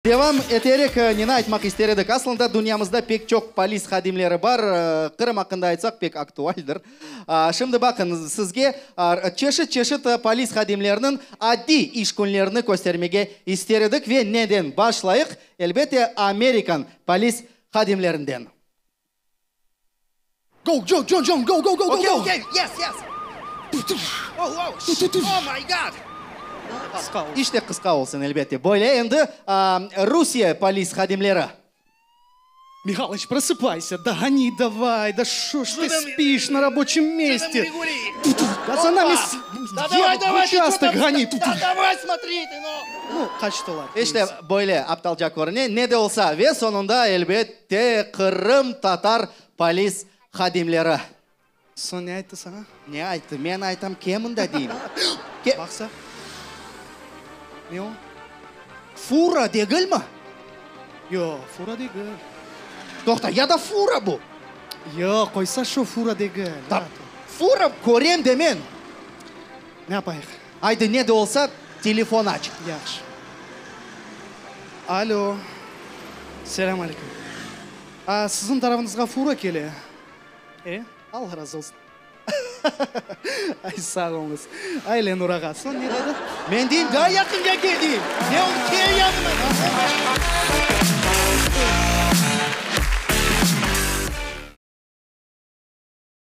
Devam eterek, neni aytmaq ister edik? Aslında dünyamızda pek çoq polis hadimleri bar. Qırım aqqında aytsaq, pek aktualdir. Şimdi baqıñ, sizge çeşit-çeşit polis hadimleriniñ adiy iş künlerini köstermege ister edik ve neden başlayıq? Elbette, amerikan polis hadimlerinden. Go, go, John, John, go, go, go, go, Okay, go! okay, yes, yes. Oh, oh, oh my God! Qısqa olsun. İşte qısqa olsun, elbette. Böyle endi Rusiye polis hadimleri. Mihalıç, prosıpayся, да гони давай, да шо ж ты спишь на рабочем месте? Да за нами Да давай, едут, в давай, ты чё участок там гони. Да давай, смотри ты, ну! Ну, qaçtılar. İşte böyle aptalca körüne, ne de olsa, ve soñunda, elbette, qırımtatar polis hadimleri. Soñ ne ayttı saña? Ne ayttı? Men aytam, kel mında deyim. Baqsa. Ne o? Fura degilmi? Yoq, fura degil. Toqta, ya da fura bu? Yoq, qoysa şu fura degil. Ta, fura körem de men. Ne yapayıq? Aydı, ne de olsa, telefon aç. Yahşı. Alo. Selâm aleyküm. A, siziñ tarafıñızğa fura kele. E, Alla razı olsun. Ay, sağ oluñız. Ay, Lenur ağa, soñ ne dedi? Men deyim, daa yaqınğa kel deyim. Ne oldı, kel yanıma.